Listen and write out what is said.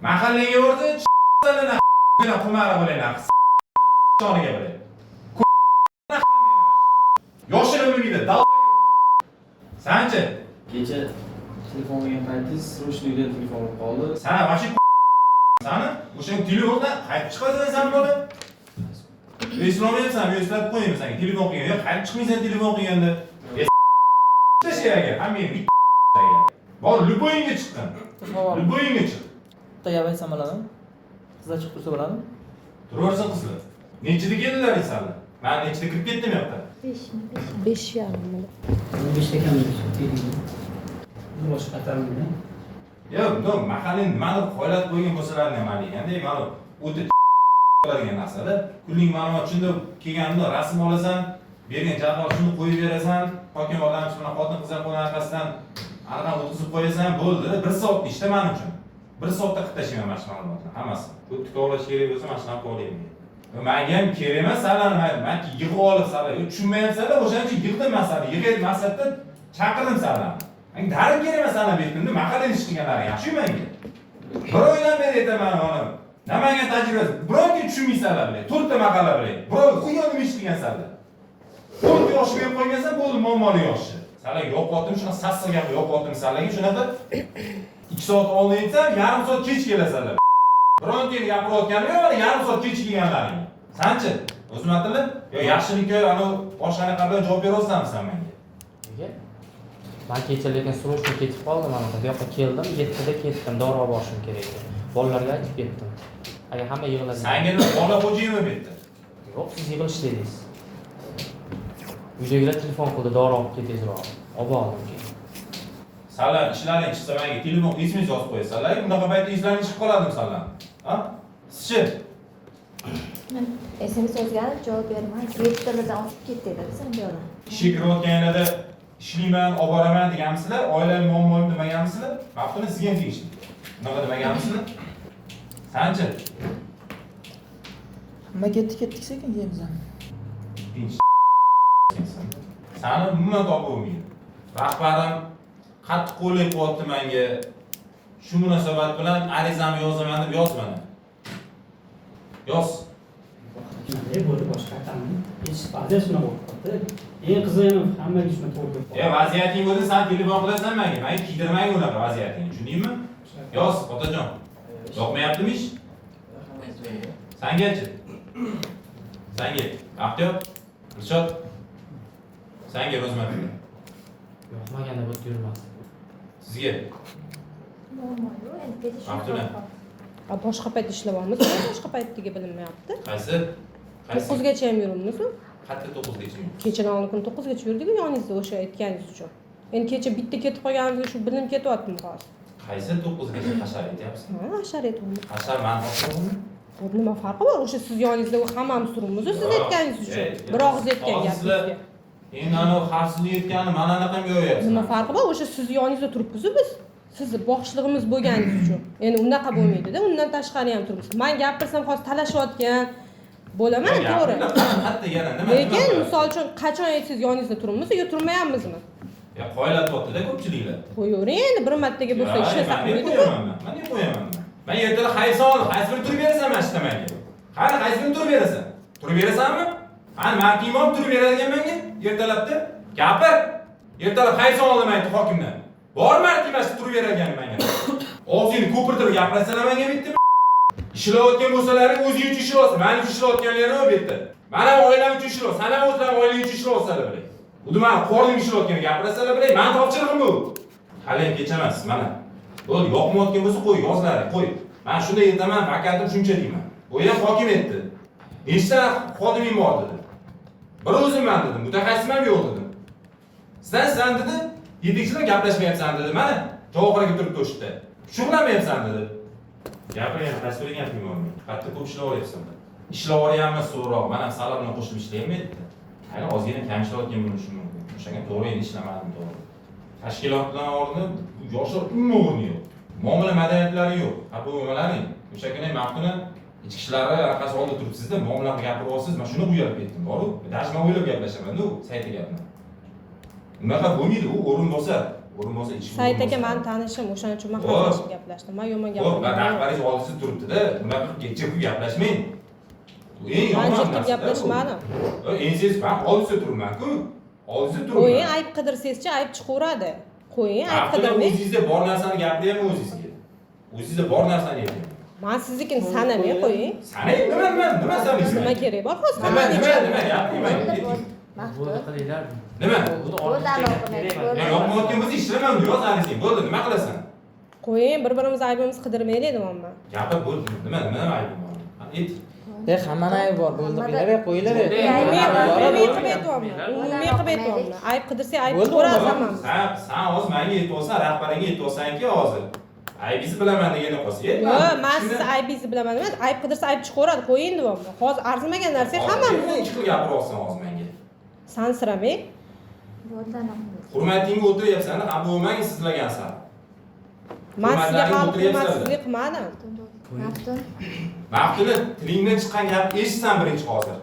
Mahallangga borsa, bilan qumara bilan joniga bilan. Yoshini bilmaydi. Sanchi? Kecha telefon qilgan paytingiz срочно uydan telefon bo'lib qoldi. San вообще sani o'sha telefondan qaytib chiqasan san, bola. Eslolmayapsan, eslatib qo'yaymi senga telefon qilganda? Yo'q, qaytib chiqmaysan telefon qilganda. Agar hammang bor, любой ingga chiqqin. Savol. Любой ingga chiq. Bitta gap aytsam bo'ladimi? Qizlar chiqib tursa bo'ladimi? Turaversin qizlar. Nechida keldilar sanlar? Man nechida kirib ketdim u yoqqa? Beshmi? 5:30 bo'ldi. 5ta kam boshqa qatarmida. Yo'q, no, mahallani nimadir qoylatib qo'ygan bo'lsalar nima deganda, mana o'ta qiladigan narsada. Kunlik ma'lumot shunda kelganida rasm olasan, bergan jadval shuni qo'yib berasan, hokim yordamchisi bilan xotin qizlar qo'l orqasidan anaqa o'tkazib qo'yasan, bo'ldi. Bir soatda ishda man uchun. Bir soatda qilib tashlayman mana shu ma'lumotni hammasini. Ko'p kovlash kerak bo'lsa, mana shunaqa kovlayman. Manga ham kerak emas sanlarni, man yig'ib olib sanlar, tushunmayapsanlar, o'shaning uchun yig'dim man sanlarni, yig'ay maqsadda chaqirdim sanlarni. Manga darim kerak emas sanlar bu yerda, mahallada ish qilganlari yaxshi manga. Bir oydan beri aytaman mana. Namangan tajribasi, biror kun tushunmaysanlar bilan. To'rtta mahalla bilan. Biror xuyo nima ish qilgansanlar. 4 yosh berib qo'ygansan, bo'ldi muammoni yoshi. Sanlar yo'qotdim, shunaqa sassiq gap yo'qotdim sanlarga, shunaqa 2 soat oldin aytsam, yarim soat kech kelasanlar. Biron keyin gapirayotganim yo'q, mana yarim soat kech kelganlaring. Sanchi? O'zmatili? Yo yaxshilikka anavi boshqa anaqa bilan javob beryapsanmi san menga? Nega? Man kecha lekin срочно ketib qoldim anaqa. Bu yoqqa keldim, 7da ketdim, dori olib borishim kerak edi. Bolalarga aytib ketdim. Agar hamma yig'iladi. Sanga nima, bola xo'jayinmi bu yerda? Yo'q, siz yig'ilish dedingiz. Uydagilar telefon qildi, dori olib ket tezroq. Olib bordim keyin. Sanlar ishlaring chiqsa menga telefon SMS yozib qo'yasanlar, bunaqa paytda eslaring chiqib qoladimi sanlar? Ha? Sizchi? Men SMS yozganim javob bermadi. 7talardan oshib ketdi dedi sen bu yoqdan. Ishga kirayotganlarda ishlayman, olib boraman deganmisizlar, oilaviy muammoim demaganmisizlar? Maftuna, sizga ham tegishli. Bunaqa demaganmisizlar? Sanchi? Hamma ketdi, ketdik sekin keyin biz ham. Tinch. Sani umuman topib bo'lmaydi. Rahbarim qattiq qo'llik qilyapti menga. Shu munosabat bilan arizamni yozaman deb yoz mana. Yoz. Bo'ldi, boshqa aytaman. Hech vaziyat shunaqa bo'lib qoldi. Eng qizig'i yana hammaga shuna to'g'ri kelib qoldi. E, vaziyating bo'lsa san telefon qilasan menga. Menga kiydirmang unaqa vaziyatingni, tushundingmi? Yoz, otajon. Yoqmayaptimi ish? Sangachi? Sanga. Baxtiyor? Dilshod? Sanga, Ro'zmat. Yoqmaganda bu yerda yurmasdi. Sizga. Muammo yo'q, endi kecha shunaqa Maftuna. bo'lib qoldi. A, boshqa payt ishlayapmiz, boshqa paytdagi bilinmayapti. Qaysi? Qaysi? 9gacha ham yuribmiz. Qayerda 9gacha? Kechadan oldin kuni 9gacha yurdik yoningizda o'sha aytganingiz uchun. Endi kecha bitta ketib qolganimizga shu bilinib ketyaptimi hozir? Qaysi 9gacha, hashar aytyapsan? Ha, hashar aytyapman. Hashar mani topshirig'immi? Xo'p, nima farqi bor? O'sha siz yoningizda hammamiz turibmiz, siz Yo'q. aytganingiz uchun. Bir og'iz aytgan Hozir sizlar gapingizga. endi anavi xavfsizlik aytgani mana anaqamga yo'yapsan. Nima farqi bor? O'sha siz yoningizda turibmiz biz. Sizni boshlig'imiz bo'lganingiz uchun. Endi unaqa bo'lmaydi-da, undan tashqari ham turibmiz. Men gapirsam hozir talashayotgan bo'laman, to'g'ri. Hatto yana nima? Lekin nima misol uchun qachon aytsangiz yoningizda turibmiz yo turmayapmizmi? Ya qoyilatyapti-da ko'pchiliklar. Qo'yavering endi, bir martaga bo'lsa Ya, ishlasa man nega qo'ydi-ku. qo'yaman man? Man nega qo'yaman man? Man ertaga qaysi ol, qaysi birini turib berasan mana shu yerda menga? Qani qaysi birini turib berasan? Turib berasanmi? Qani marking bormi turib beradigan menga? Ertalabda gapir. Ertalab qaysi oldim aytdi hokimdan. Bor marking mana shu turib beradigan menga. Og'zingni ko'pirtirib gapirasanlar menga bitta. Ishlayotgan bo'lsalaring o'zing uchun ishlayapsan, men uchun ishlayotganlaring yo'q bu yerda. Man ham oilam uchun ishlayapman, san ham o'zlaring oilang uchun ishlayapsanlar bilan. Xuddi mani qornim ishlayotgan gapirasanlar bilan, mani topshirig'im bu. Hali ham kech emas, mana. Bo'ldi, yoqmayotgan bo'lsa qo'y, yozlaring, qo'y. Man shunday aytaman, vakantim shuncha deyman. Bu ham hokim aytdi. Nechta xodiming bor dedi. Bir o'zimman dedim, mutaxassisim ham yo'q dedim. San dedi, yetakchi bilan gaplashmayapsan dedi. Mana, Javohir aka turibdi o'sha yerda. Shug'ullanmayapsan dedi. Gapirgan, qaysi bilan gaping bor men? Qayerda ko'p ishlab olyapsan? Ishlab olyapmiz so'roq. Man ham salar bilan qo'shilib ishlayapman dedi. Hali ozgina kam ishlayotgan bo'lishim mumkin. O'shanga to'g'ri endi ishlamadim to'g'ri. Tashkilotlar o'rni yoshlar umuman o'rni yo'q. Muomala madaniyatlari yo'q. Xafa bo'lmalaring. O'sha kuni Maftuna ichki ishlari orqasi oldida turibsizda, muomala qilib gapiryapsiz. Man shuni uyalib ketdim, boru. Даже man o'ylab gaplashaman-da u saytda gapni. Unaqa bo'lmaydi, u o'rinbosar. O'rinbosar ichki Said aka o'rinbosar. mani tanishim, o'shaning uchun man Xo'p. hazillashib gaplashdim. Man yomon Xo'p, man gapirmadim. rahbaringiz oldingizda turibdi-da, bunaqa qilib jilqib gaplashmang. Bu eng Man yomon jirkib narsa-da bu. gaplashmadim. Ensangiz, man oldingizda turibman-ku. Oldingizda Qo'ying, turibman. ayb qidirsangizchi, ayb chiqaveradi. Qo'ying, ayb Aqlida qidirmang. o'zingizda bor narsani gapiryapman o'zingizga. O'zingizda bor narsani aytyapman. Man siznikini sanamay qo'ying. Sanang, nima, nima, nima sanaysiz? Nima kerak bor hozir Nima, hammani nima, ichida? nima gapiring Bo'ldi, menga. bo'ldi. Bo'ldi Maftun. qilinglar. Nima? Buni Bo'ldi, ortiqcha aloqa gap kerak emas. bo'ldi. Ya yoqmayotgan bo'lsa ishlama, yoz anising. Bo'ldi, nima qilasan? Qo'ying, bir-birimizni aybimizni qidirmaylik deyapman. Gapir, bo'ldi. Nima, nima aybim bor? Ha, ayt. E, hammani aybi bor. Bo'ldi, qilinglar, qo'yinglar. Bo'ldi. Umumiy Bo'ldi. umumiy qilib aytyapman. Umumiy qilib aytyapman. Ayb qidirsak ayb Bo'ldi, chiqaveradi bo'ldi. hammamiz. San hozir menga aytyapsan, rahbaringga aytyapsanki hozir. Aybingizni bilaman degani qolsa, aytma. Yo'q, man sizni aybingizni bilaman emas, ayb qidirsa ayb chiqaveradi, qo'ying deyapman. Hozir arzimagan narsa hammamiz ikki xil gapiryapsan hozir menga. sansiramang. Bo'ldi, aloqa. Hurmatingga o'tiryapsan, xafa bo'lmang sizlagan sal. Man sizga Hurmatlaring hali o'tiryapsan. hurmatsizlik qilmadim. Maftun. Maftuni tilingdan chiqqan gap eshitsan birinchi hozir.